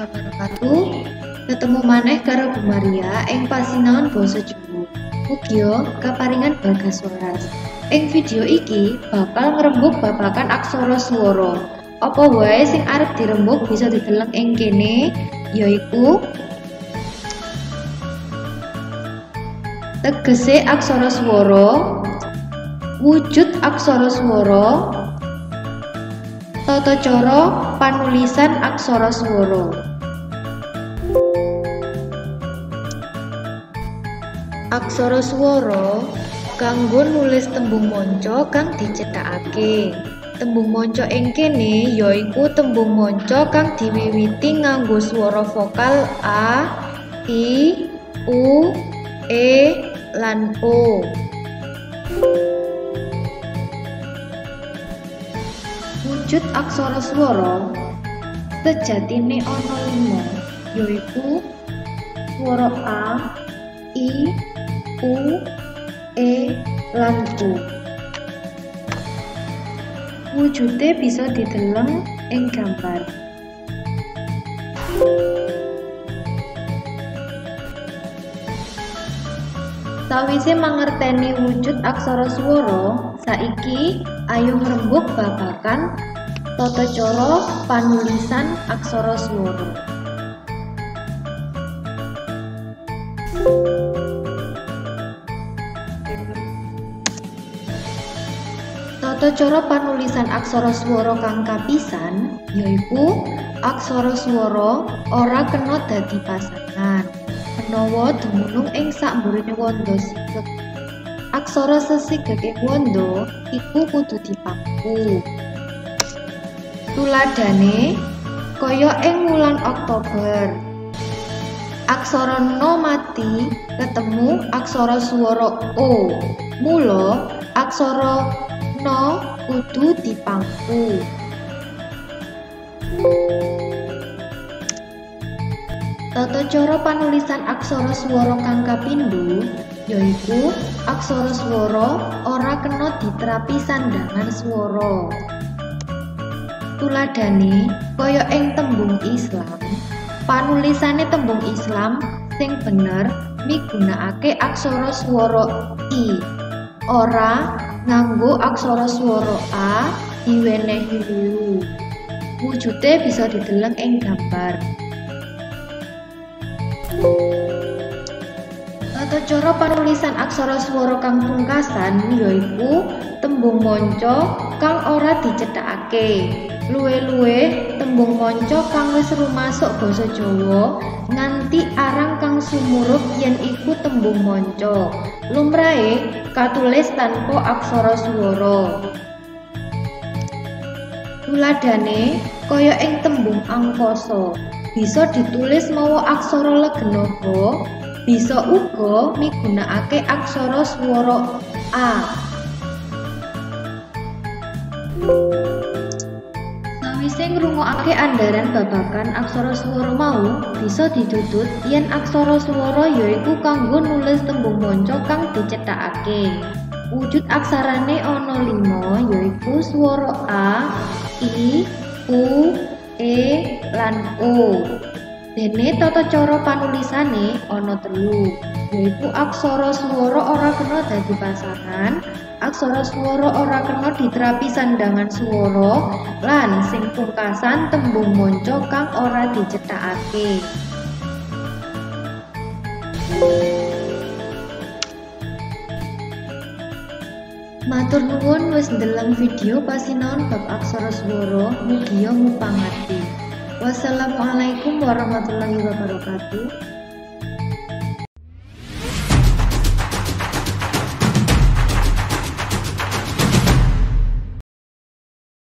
Wabarakatuh. Ketemu maneh karo Bu Maria ing pasinaon basa Jawa. Mugia kaparingan bagas waras. Ing video iki bakal ngrembug babagan aksara swara. Apa wae sing arep dirembug bisa dideleng ing kene, yaiku tegese aksara swara, wujud aksara swara, tata cara panulisan aksara swara. Aksara swara kanggo nulis tembung manca kang dicethakake. Tembung manca ing kene yaiku tembung manca kang diwiwiti nganggo swara vokal a, i, u, e, lan o. Wujud aksara swara sejatine ana 5, yaiku swara a, i, u, e, lan o. Wujude bisa dideleng ing gambar. Sawise mangerteni wujud aksara swara, saiki ayo ngrembug babagan tata cara panulisan aksara swara. Tata cara panulisan aksara swara kang kapisan yaiku aksara swara ora kena dadi pasangan menawa dumunung ing sakmburine wanda sigeg. Aksara sesigeg ing wanda iku kudu dipangku. Tuladhane kaya ing wulan Oktober. Aksara no mati ketemu aksara swara o. Mula aksara no kudu dipangku. Tata cara panulisan aksara swara kang kapindho yaiku aksara swara ora kena diterapi sandhangan swara. Tuladhane kaya ing tembung Islam, panulisane tembung Islam sing bener migunakake aksara swara i, ora nganggo aksara swara a diwenehi wulu. Wujude bisa dideleng ing gambar. Tata cara panulisan aksara swara kang pungkasan yaiku tembung manca kang ora dicethakake. Luwih-luwih tembung manca kang wis rumasuk basa Jawa nganti arang kang sumurup yen iku tembung manca. Lumrahe katulis tanpa aksara swara. Tuladhane kaya ing tembung angkasa, bisa ditulis mawa aksara legena ha, bisa uga migunakake aksara swara a. Sawise ngrungokake andharan babagan aksara swara mau, bisa didudut yen aksara swara yaiku kanggo nulis tembung manca kang dicethakake. Wujud aksarane ana 5, yaiku swara a, i, u, e, lan o. Dene tata cara panulisane ana 3, yaiku aksara swara ora kena dadi pasangan, aksara swara ora kena diterapi sandhangan swara, lan sing pungkasan tembung manca kang ora dicethakake. Matur nuwun wis ndeleng video pasinaon bab aksara swara, mugia mupangerti. Wassalamualaikum warahmatullahi wabarakatuh.